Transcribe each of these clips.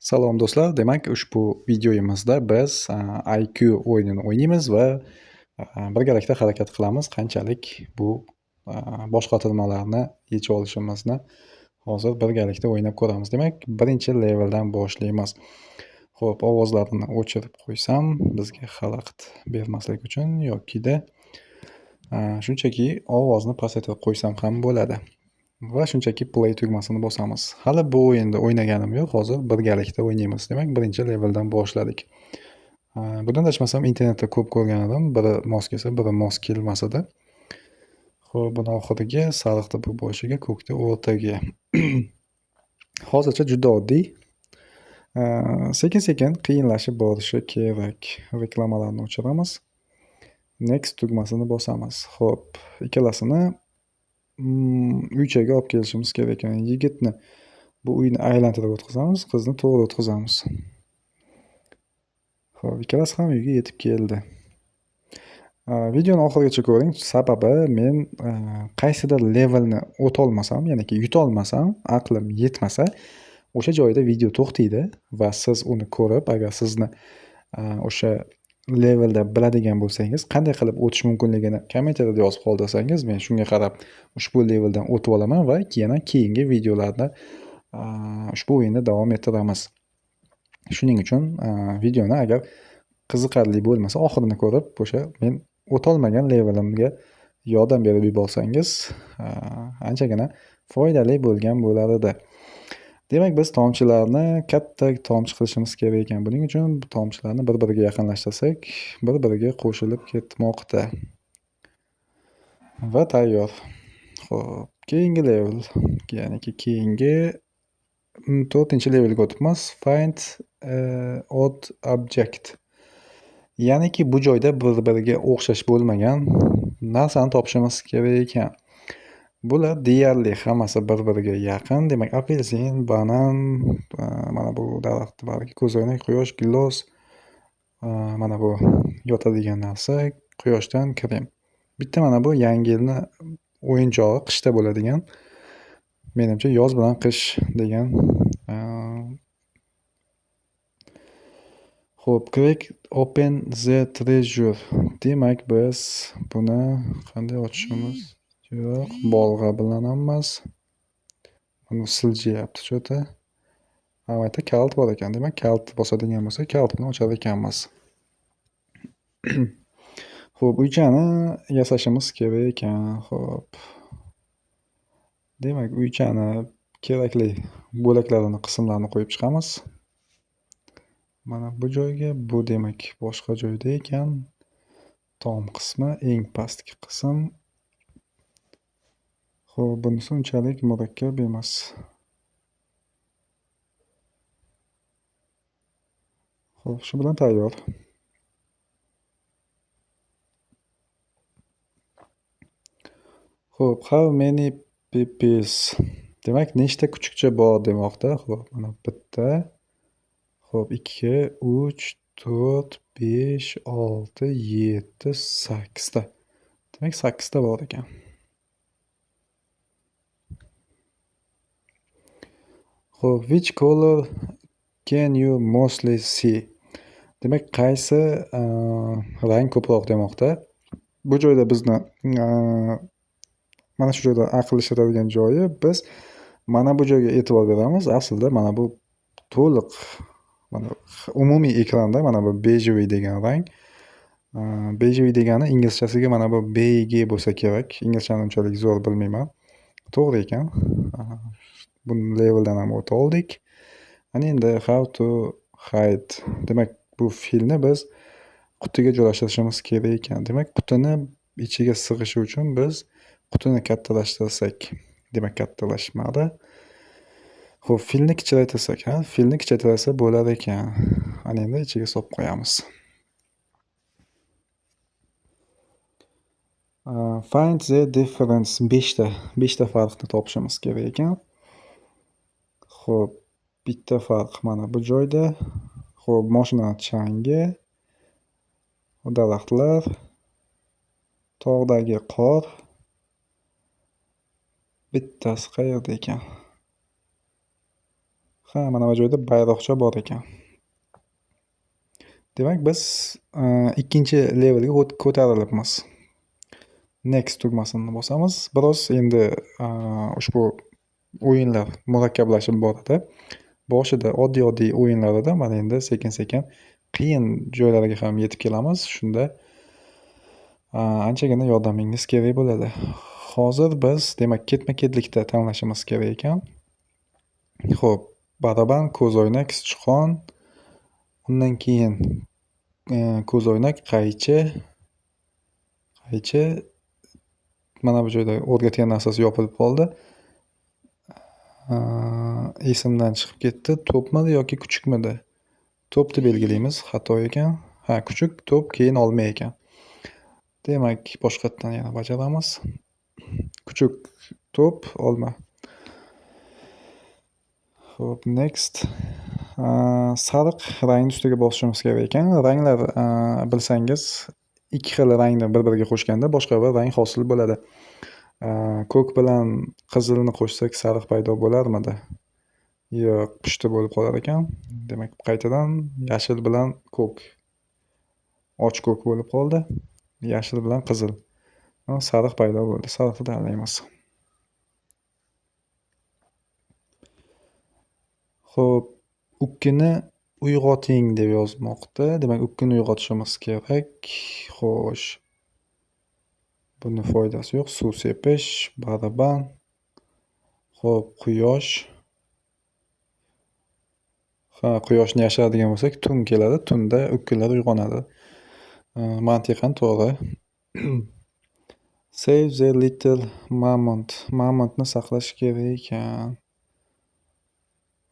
Salom do'stlar, demak ushbu videoyimizda biz IQ o'yinini o'ynaymiz va birgalikda harakat qilamiz qanchalik bu boshqotirmalarni yechib olishimizni hozir birgalikda o'ynab ko'ramiz. Demak, birinchi leveldan boshlaymiz. Xo'p, ovozlarni o'chirib qo'ysam bizga xalaqit bermaslik uchun yokida shunchaki ovozni pasaytirib qo'ysam ham bo'ladi. Va shunchaki play tugmasini bosamiz. Hali bu o'yinda o'ynaganim yo'q, hozir birgalikda o'ynaymiz. Demak, birinchi leveldan boshladik. Bundan adashmasam internetda ko'p ko'rgan edim. Biri mos kelsa, biri mos kelmas edi. Xo'p, buni oxiriga sariqni bu boshiga, ko'kni o'rtaga. Hozircha juda oddiy. Sekin-sekin qiyinlashib borishi kerak. Reklamalarni o'chiramiz. Next tugmasini bosamiz. Xo'p, ikkalasini uychaga olib kelishimiz kerak ekan. Yigitni bu uyni aylantirib o'tkazamiz, qizni to'g'ri o'tkazamiz. Xo'p, ikkalasi ham uyga yetib keldi. Videoni oxirigacha ko'ring, sababi men qaysidir levelni o'tolmasam, ya'niki yutolmasam, aqlim yetmasa, o'sha joyda video to'xtaydi va siz uni ko'rib, agar sizni o'sha levelda biladigan bo'lsangiz, qanday qilib o'tish mumkinligini kommentariyada yozib qoldirsangiz, men shunga qarab ushbu leveldan o'tib olaman va yana keyingi videolarda ushbu o'yinni davom ettiramiz. Shuning uchun videoni agar qiziqarli bo'lmasa, oxirini ko'rib, o'sha men o'tolmagan levelimga yordam berib yuborsangiz, anchagina foydali bo'lgan bo'lar edi. Demak, biz tomchilarni katta tomchi qilishimiz kerak ekan. Buning uchun bu tomchilarni bir-biriga yaqinlashtirsak, bir-biriga qo'shilib ketmoqda. Va tayyor. Xo'p, keyingi level, ya'niki keyingi 4-levelga o'tibmiz. Find odd object. Ya'niki bu joyda bir-biriga o'xshash bo'lmagan narsani topishimiz kerak ekan. Bular deyarli hammasi bir-biriga yaqin. Demak, apelsin, banan, mana bu daraxt bargi, ko'zoynak, quyosh, gilos, mana bu yotadigan narsa, quyoshdan krem. Bitta mana bu yangi yilni o'yinchog'i, qishda bo'ladigan. Menimcha yoz bilan qish degan. Xo'p, crack open the treasure. Demak, biz buni qanday ochishimiz? Yo'q, bolg'a bilan emas. Buni siljiyapti cho'ta. Albatta kalit bor ekan. Demak, kalit bosadigan bo'lsak, kalit bilan ochar ekanmiz. Xo'p, uychani yasashimiz kerak ekan. Xo'p. Demak, uychani kerakli bo'laklarini, qismlarini qo'yib chiqamiz. Mana bu joyga, bu demak boshqa joyda ekan. Tom qismi, eng pastki qism. Xo'p, bunisi unchalik murakkab emas. Xo'p, shu bilan tayyor. Xo'p, how many puppies? Demak, nechta kuchukcha bor demoqda. Xo'p, mana bitta. Xo'p, 2, 3, 4, 5, 6, 7, 8 ta. Demak, 8 ta bor ekan. Xo'p, which color can you mostly see? Demak, qaysi rang ko'proq demoqda. Bu joyda bizni mana shu joyda aql ishlatadigan joyi, biz mana bu joyga e'tibor beramiz. Aslida mana bu to'liq mana umumiy ekranda mana bu bejiviy degan rang. Bejiviy degani inglizchasiga mana bu BG bo'lsa kerak. Inglizchani unchalik zo'r bilmayman. To'g'ri ekan. Buni leveldan ham o'ta oldik. Ana endi how to hide. Demak, bu filni biz qutiga joylashtirishimiz kerak ekan. Demak, qutini ichiga sig'ishi uchun biz qutini kattalashtirsak, demak kattalashmadi. Xo'p, filni kichraytirsak, ha, filni kichraytirsa bo'lar ekan. Ana endi ichiga solib qo'yamiz. Find the difference. 5 ta farqni topishimiz kerak ekan. Xo'p, bitta farq mana bu joyda. Xo'p, mashina changi, daraxtlar, tog'dagi qor. Bittasi qayerda ekan? Ha, mana bu joyda bayroqcha bor ekan. Demak, biz ikkinchi levelga ko'tarilibmiz. Next tugmasini bosamiz. Biroz endi ushbu o'yinlar murakkablashib boradi. Boshida oddiy-oddiy o'yinlar edi, mana endi sekin-sekin qiyin joylarga ham yetib kelamiz. Shunda anchagina yordamingiz kerak bo'ladi. Hozir biz demak ketma-ketlikda tanlashimiz kerak ekan. Xo'p, baraban, ko'zoynak, sichqon, undan keyin ko'zoynak, qaychi, qaychi. Mana bu joyda o'rgatgan narsasi yopilib qoldi. Esimdan chiqib ketdi. To'pmidi yoki kuchukmidi? To'pni belgilaymiz, xato ekan. Ha, kuchuk, to'p, keyin olma ekan. Demak, boshqatdan yana bajaramiz. Kuchuk, to'p, olma. Xo'p, next. Sariq rangni ustiga bosishimiz kerak ekan. Ranglar bilsangiz, ikki xil rangni bir-biriga qo'shganda boshqa bir rang hosil bo'ladi. Ko'k bilan qizilni qo'shsak sariq paydo bo'larmidi? Yo'q, pushti bo'lib qolar ekan. Demak, qaytadan yashil bilan ko'k. Och ko'k bo'lib qoldi. Yashil bilan qizil. Sariq paydo bo'ldi. Sariqni tanlaymiz. Xo'p, ukkini uyg'oting deb yozmoqda. Demak, ukkini uyg'otishimiz kerak. Xo'sh. Buni foydasi yo'q. Suv sepish, baraban. Xo'p, quyosh. Ha, quyoshni yashiradigan bo'lsak, tun keladi. Tunda ukkilar uyg'onadi. Mantiqan to'g'ri. Save the little mamont. Mamontni saqlash kerak ekan.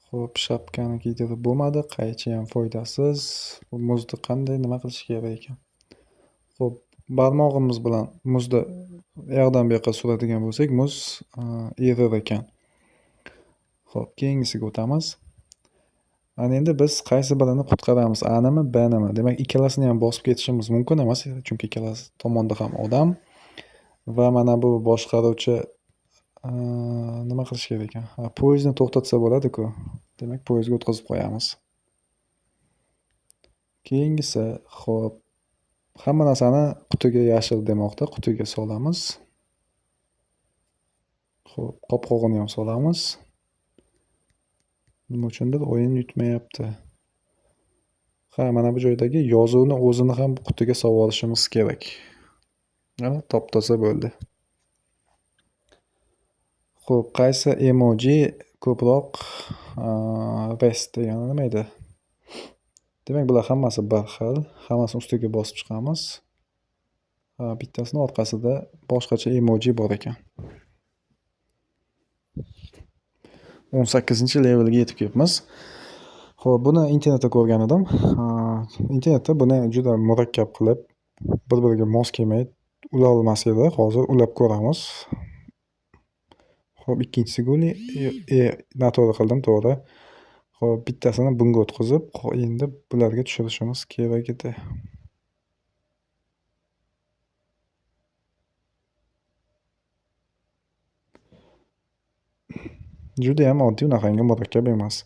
Xo'p, shapkani kiydirib bo'lmadi. Qaychi ham foydasiz. Bu muzni qanday nima qilish kerak ekan? Xo'p, barmog'imiz bilan muzni u yoqdan bu yoqqa suradigan bo'lsak, muz erir ekan. Xo'p, keyingisiga o'tamiz. Ana endi biz qaysi birini qutqaramiz? A nimi, B nimi? Demak, ikkalasini ham bosib ketishimiz mumkin emas, chunki ikkalasi tomonda ham odam va mana bu boshqaruvchi nima qilish kerak ekan? Ha, poyezdni to'xtatsa bo'ladi-ku. Demak, poyezdga o'tkazib qo'yamiz. Keyingisi, xo'p, hamma narsani qutiga yashir demoqda, qutiga solamiz. Xo'p, qopqog'ini ham solamiz. Nima uchundir o'yin yutmayapti. Ha, mana bu joydagi yozuvni o'zini ham qutiga solib olishimiz kerak. Mana top-toza bo'ldi. Xo'p, qaysi emoji ko'proq rest degani nima edi? Demak, bular hammasi bir xil. Hammasini ustiga bosib chiqamiz. Ha, bittasini orqasida boshqacha emoji bor ekan. 18-levelga yetib kelibmiz. Xo'p, buni internetda ko'rgan edim. Internetda buni juda murakkab qilib, bir-biriga mos kelmay ulolmas edi. Hozir ulab ko'ramiz. Xo'p, ikkinchisiga noto'g'ri qildim, to'g'ri. Xo'p, bittasini bunga o'tkazib, endi bularga tushirishimiz kerak edi. Juda ham oddiy, unaqangi murakkab emas.